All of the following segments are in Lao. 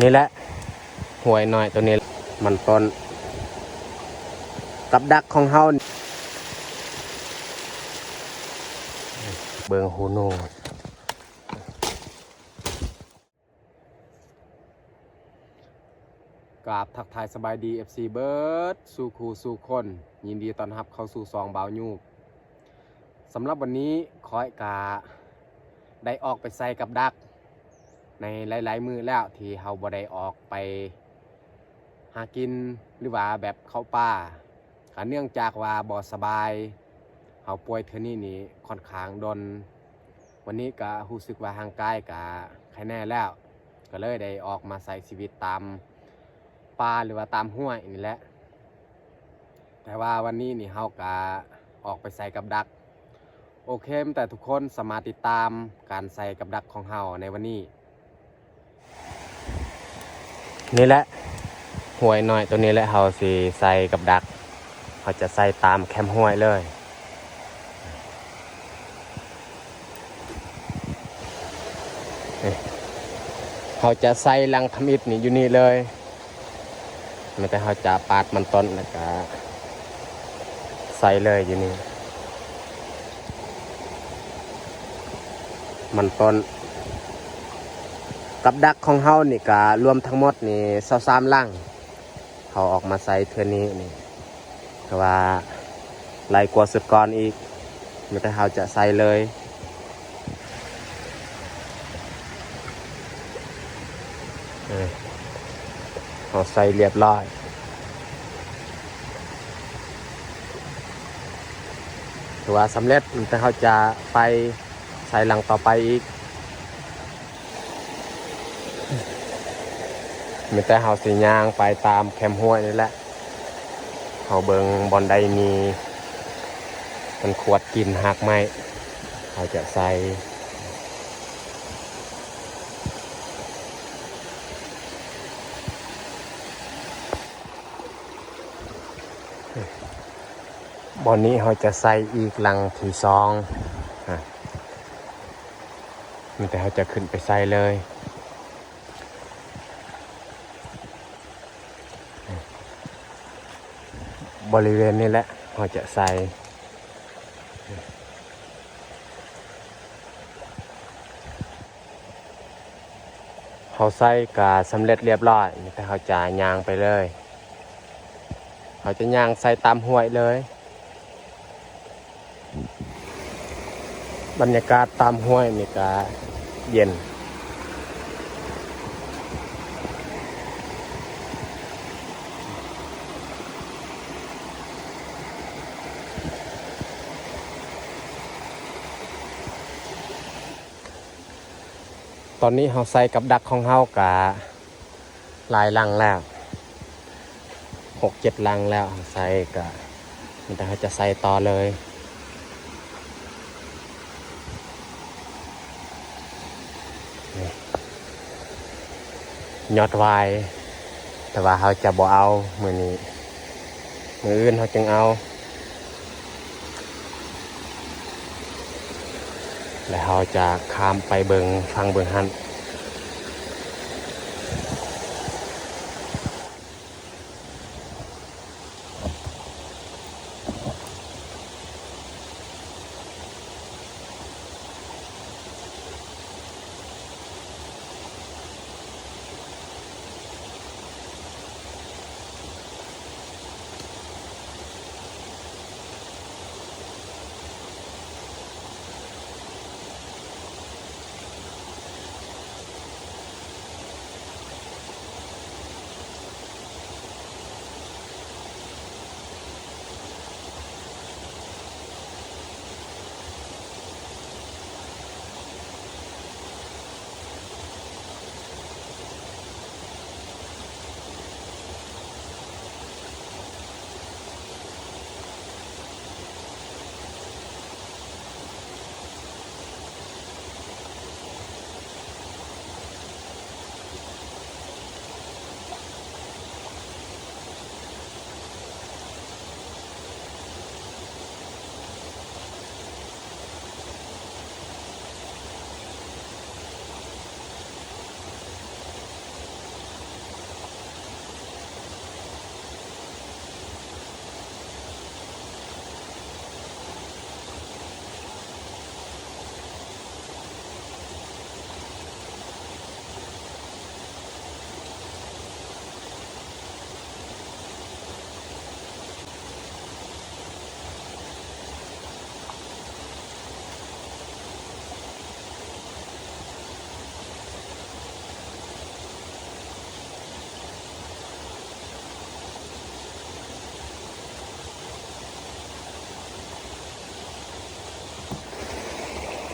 ນີ້ແຫຼະ ຫ້ວຍນ້ອຍໂຕນີ້ ມັນຕົ້ນກັບດັກຂອງເຮົາ ເບິ່ງຫູໜູ. ກາບທັກທາຍສະບາຍດີ ເອັຟຊີ ເບິດສູ່ຄູ່ສູ່ຄົນ, ຍິນດີຕ້ອນຮັບເຂົ້າສູ່ຊ່ອງບ່າວຍູບ. ສຳລັບວັນນີ້ຂ້ອຍກະໄດ້ອອກໄປໃສ່ກັບດັກ ໃນຫຼາຍໆມື້ແລ້ວທີ່ເຮົາບໍ່ໄດ້ອອກໄປຫາກິນ ຫຼືວ່າແບບເຂົ້າປ່າ ກະເນື່ອງຈາກວ່າບໍ່ສະບາຍ, ເຮົາປ່ວຍເທື່ອນີ້ນີ້ຂ້ອນຂ້າງດົນ. ວັນນີ້ກະຮູ້ສຶກວ່າຮ່າງກາຍກະໄຄແນ່ແລ້ວ, ກະເລີຍໄດ້ອອກມາໃຊ້ຊີວິດຕາມປ່າ ຫຼືວ່າຕາມຫ້ວຍນີ້ແຫຼະ. ແຕ່ວ່າວັນນີ້ນີ້ເຮົາກະອອກໄປໃສ່ກັບດັກ. ໂອເຄ, ແຕ່ທຸກຄົນສາມາດຕິດຕາມການໃສ່ກັບດັກຂອງເຮົາໃນວັນນີ້. ນີ້ແຫຼະ ຫ້ວຍນ້ອຍໂຕນີ້ແຫຼະ ເຮົາຊິໃສ່ກັບດັກ, ເຮົາຈະໃສ່ຕາມແຄມຫ້ວຍເລີຍ. ນີ້ ເຮົາຈະໃສ່ລັງທຳອິດນີ້ຢູ່ນີ້ເລີຍ. ແມ່ນແຕ່ເຮົາຈະປາດມັນຕົ້ນ ແລ້ວກະໃສ່ເລີຍຢູ່ນີ້. ມັນຕົ້ນ ກັບດັກຂອງເຮົານີ້ກະລວມທັງໝົດນີ້ຊາວສາມລັງ. ເຮົາອອກມາໃສ່ເທື່ອນີ້ນີ້ ແຕ່ວ່າຫຼາຍກວ່າຊຸດກ່ອນອີກ. ແມ່ນແຕ່ເຮົາຈະໃສ່ເລີຍ. ເອີ ເຮົາໃສ່ລຽບຮ້ອຍ ຖືວ່າສຳເລັດ, ແຕ່ເຮົາຈະໄປໃສ່ຫຼັງຕໍ່ໄປອີກ. ມີແຕ່ເຮົາຊິຍ່າງໄປຕາມແຄມຫ້ວຍນີ້ແຫຼະ. ເຮົາເບິ່ງບ່ອນໃດມີມັນຂວດກິນຮາກໄມ້ ເຮົາຈະໃສ່. ບ່ອນນີ້ເຮົາຈະໃສ່ອີກຫຼັງທີສອງ. ອາ ມີແຕ່ເຮົາຈະຂຶ້ນໄປໃສ່ເລີຍ. ບໍລິເວນນີ້ແຫຼະ ເຮົາຈະໃສ່. ເຮົາໃສ່ກະສຳເລັດລຽບຮ້ອຍ, ມີແຕ່ເຮົາຈະຍ່າງໄປເລີຍ. ເຮົາຈະຍ່າງໃສ່ຕາມຫ້ວຍເລີຍ. ບັນຍາກາດຕາມຫ້ວຍນີ້ກະເຢັນ. ຕອນນີ້ເຮົາໃສ່ກັບດັກຂອງເຮົາກະຫຼາຍຫຼັງແລ້ວ, ຫົກເຈັດຫຼັງແລ້ວ. ເຮົາໃສ່ກະ ມີແຕ່ເຮົາຈະໃສ່ຕໍ່ເລີຍ. ນີ້ ຍອດຫວາຍ, ແຕ່ວ່າເຮົາຈະບໍ່ເອົາມື້ນີ້, ມື້ອື່ນເຮົາຈຶ່ງເອົາ. ແລະເຮົາຈະຂ້າມໄປເບິ່ງຝັ່ງເບື້ອງຫັ້ນ.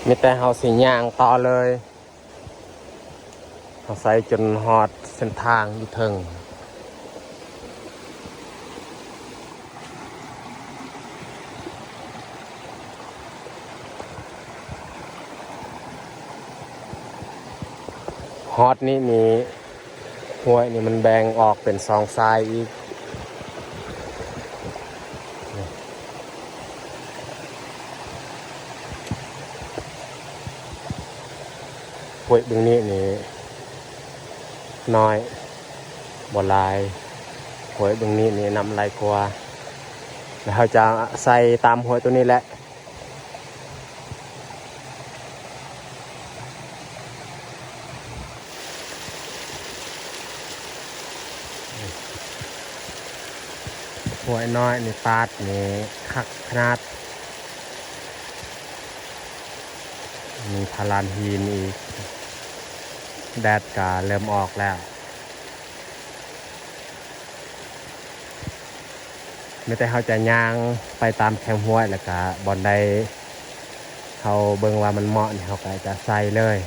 ມີແຕ່ເຮົາຊິຍ່າງຕໍ່ເລີຍ. ເຮົາໃສ່ຈົນຮອດເສັ້ນທາງຢູ່ເທິງ. ຮອດນີ້ນີ້ ຫ້ວຍນີ້ມັນແບ່ງອອກເປັນສອງສາຍອີກ. ຫ້ວຍເບື້ອງນີ້ນີ້ນ້ອຍ ບໍ່ຫຼາຍ. ຫ້ວຍເບື້ອງນີ້ນີ້ນ້ຳຫຼາຍກວ່າ. ແລ້ວເຮົາຈະໃສ່ຕາມຫ້ວຍໂຕນີ້ແຫຼະ. ຫ້ວຍນ້ອຍນີ້ ປາດນີ້ຄັກຂະໜາດ. ມີພາລານຫີນອີກ. ແດດກະເລີ່ມອອກແລ້ວ. ມີແຕ່ເຮົາຈະຍ່າງໄປຕາມແຄມຫ້ວຍ ແລ້ວກະບ່ອນໃດເຮົາເບິ່ງວ່າມັນເໝາະນີ້ ເຮົາກະຈະໃສ່ເລີຍ.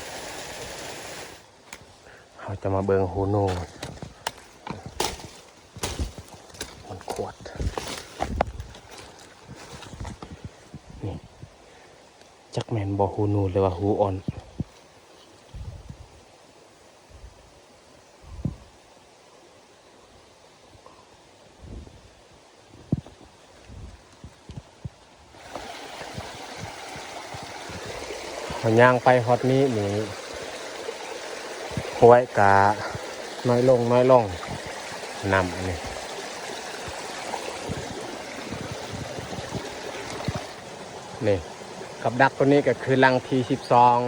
ເຮົາຈະມາເບິ່ງຫູໜູ ມັນຂວດນີ້. ຈັກແມ່ນບໍ່ຫູໜູ ຫຼືວ່າຫູອ່ອນ? ເຮົາຍ່າງໄປຮອດນີ້ນີ້ ຫ້ວຍກະນ້ອຍລົງ ນ້ອຍລົງ. ນ້ຳອັນນີ້ ນີ້ ກັບດັກໂຕນີ້ກະຄືຫຼັງທີສິບສອງ.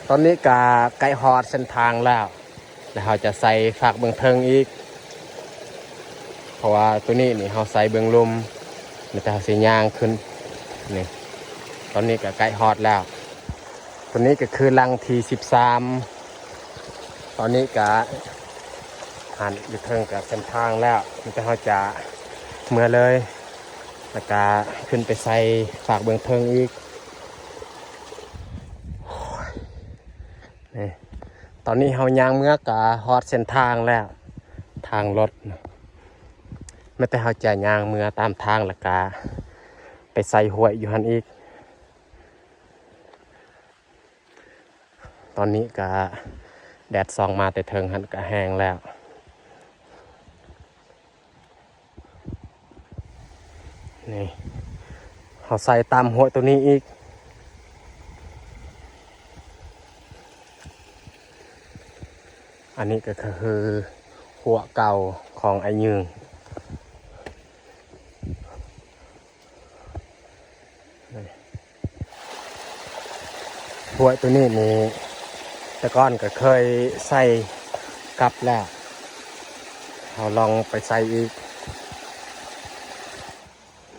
ຕອນນີ້ກະໃກ້ຮອດເສັ້ນທາງແລ້ວ. ແລ້ວເຮົາຈະໃສ່ຟາກເບື້ອງເທິງອີກ ເພາະວ່າໂຕນີ້ນີ້ເຮົາໃສ່ເບື້ອງລຸ່ມ. ມີແຕ່ເຮົາຊິຍ່າງຂຶ້ນນີ້. ຕອນນີ້ກະໃກ້ຮອດແລ້ວ. ໂຕນີ້ກະຄືຫຼັງທີສິບສາມ. ຕອນນີ້ກະຫັ້ນ ຢູ່ເທິງກະເສັ້ນທາງແລ້ວ. ມີແຕ່ເຮົາຈະເມືອເລີຍ ແລ້ວກະຂຶ້ນໄປໃສ່ຟາກເບື້ອງເທິງອີກ. ນີ້ ຕອນນີ້ເຮົາຍ່າງເມືອກະຮອດເສັ້ນທາງແລ້ວ ທາງລົດ. ແມ່ນແຕ່ເຮົາຈະຍ່າງເມືອຕາມທາງ ແລ້ວກະໄປໃສ່ຫ້ວຍຢູ່ຫັ້ນອີກ. ຕອນນີ້ກະແດດສ່ອງມາແຕ່ເທິງຫັ້ນກະແຫ້ງແລ້ວ. ນີ້ ເຮົາໃສ່ຕາມຫ້ວຍໂຕນີ້ອີກ. ອັນນີ້ກະຄືຮົ້ວເກົ່າຂອງອ້າຍຍືງ. ຫ້ວຍໂຕນີ້ນີ້ ແຕ່ກ່ອນກະເຄີຍໃສ່ກັບແລ້ວ ເຮົາລອງໄປໃສ່ອີກ.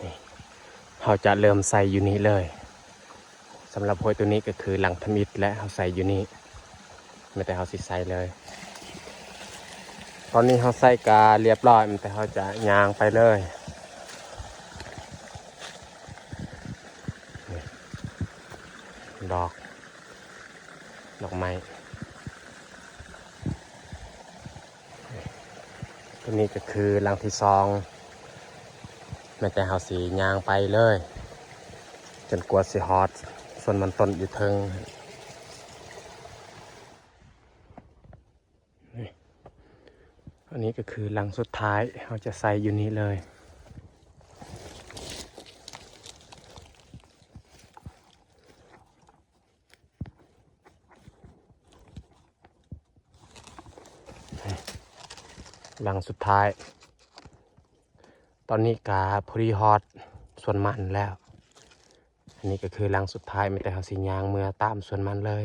ນີ້ ເຮົາຈະເລີ່ມໃສ່ຢູ່ນີ້ເລີຍ. ສຳລັບຫ້ວຍໂຕນີ້ກະຄືຫຼັງທຳອິດ ແລະ ເຮົາໃສ່ຢູ່ນີ້. ແມ່ນແຕ່ເຮົາຊິໃສ່ເລີຍ. ຕອນນີ້ເຮົາໃສ່ກະລຽບຮ້ອຍ ແມ່ນແຕ່ເຮົາຈະຍ່າງໄປເລີຍ. ນີ້ ດອກ ດອກໄມ້. ໂຕນີ້ກະຄືຫຼັງທີສອງ. ແມ່ນແຕ່ເຮົາຊິຍ່າງໄປເລີຍ ຈົນກວ່າຊິຮອດສວນມັນຕົ້ນຢູ່ເທິງ. ນີ້ ອັນນີ້ກະຄືຫຼັງສຸດທ້າຍ ເຮົາຈະໃສ່ຢູ່ນີ້ເລີຍ. ຫຼັງສຸດທ້າຍ. ຕອນນີ້ກະພໍດີຮອດສວນມັນແລ້ວ. ອັນນີ້ກະຄືຫຼັງສຸດທ້າຍ ມີແຕ່ເຮົາຊິຍ່າງເມືອຕາມສວນມັນເລີຍ.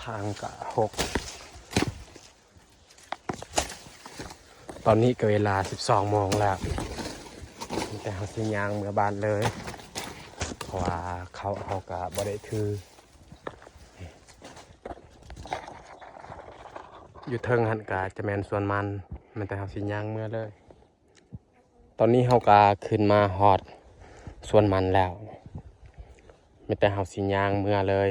ທາງກະຮົກ. ຕອນນີ້ກະເວລາສິບສອງໂມງແລ້ວ ແຕ່ເຮົາຊິຍ່າງເມືອບ້ານເລີຍ ເພາະວ່າເຂົ້າເຮົາກະບໍ່ໄດ້ຖື. ຢູ່ເທິງຫັ້ນກະຈະແມ່ນສວນມັນ ແມ່ນແຕ່ເຮົາຊິຍ່າງເມືອເລີຍ. ຕອນນີ້ເຮົາກະຂຶ້ນມາຮອດ ສວນມັນແລ້ວ ມີແຕ່ເຮົາຊິຍ່າງເມືອເລີຍ.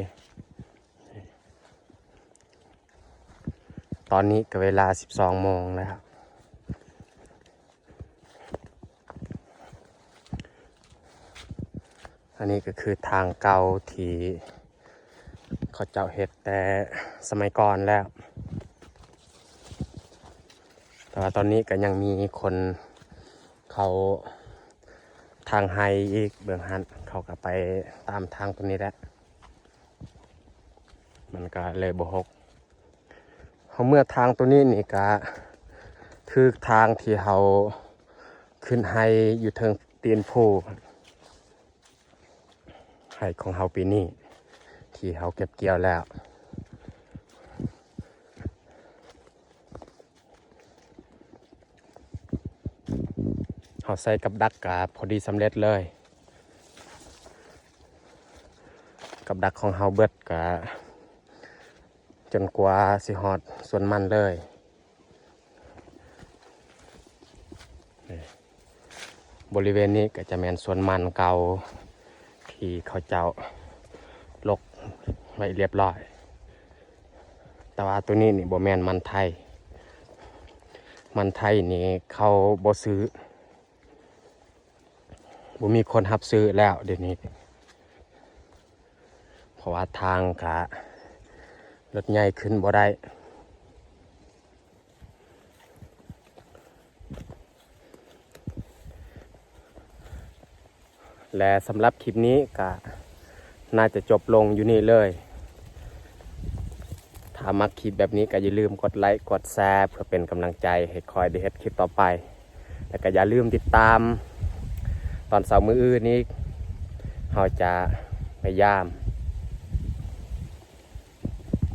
ຕອນນີ້ກໍເວລາສິບສອງໂມງແລ້ວ. ອັນນີ້ກໍຄືທາງເກົ່າທີ່ເຂົາເຈົ້າເຮັດແຕ່ສະໄໝກ່ອນແລ້ວ, ແຕ່ວ່າຕອນນີ້ກໍຍັງມີຄົນເຂົາທາງໄຮ່ອີກ. ເບື້ອງຫັ້ນເຂົາກໍໄປຕາມທາງຕົວນີ້ແຫຼະ, ມັນກໍເລີຍບໍ່ຫົກ. ເຮົາເມືອທາງຕົວນີ້ນີ້ກະຖືກທາງທີ່ເຮົາຂຶ້ນໄຮ່ຢູ່ເທິງຕີນພູ, ໄຮ່ຂອງເຮົາປີນີ້ທີ່ເຮົາເກັບກ່ຽວແລ້ວ. ເຮົາໃສ່ກັບດັກກະພໍດີສຳເລັດເລີຍ. ກັບດັກຂອງເຮົາເບິດກະຈົນກວ່າຊິຮອດສວນມັນເລີຍ. ນີ້ ບໍລິເວນນີ້ກໍຈະແມ່ນສວນມັນເກົ່າທີ່ເຂົາເຈົ້າລົກໄວ້ລຽບລ້ອຍ, ແຕ່ວ່າໂຕນີ້ນີ້ບໍ່ແມ່ນມັນໄທ. ມັນໄທນີ້ເຂົາບໍ່ຊື້, ບໍ່ມີຄົນຮັບຊື້ແລ້ວດຽວນີ້, ເພາະວ່າທາງກະລົດໃຫຍ່ຂຶ້ນບໍ່ໄດ້. ແລະ ສຳລັບຄລິບນີ້ກະໜ້າຈະຈົບລົງຢູ່ນີ້ເລີຍ. ຖ້າມັກຄລິບແບບນີ້ກໍຢ່າລືມກົດໄລກ໌ ກົດແຊ ເພື່ອເປັນກຳລັງໃຈໃຫ້ຂ້ອຍໄດ້ເຮັດຄລິບຕໍ່ໄປ, ແລະ ກໍຢ່າລືມຕິດຕາມຕອນເຊົ້າມື້ອື່ນອີກ. ເຮົາຈະພະຍາຍາມ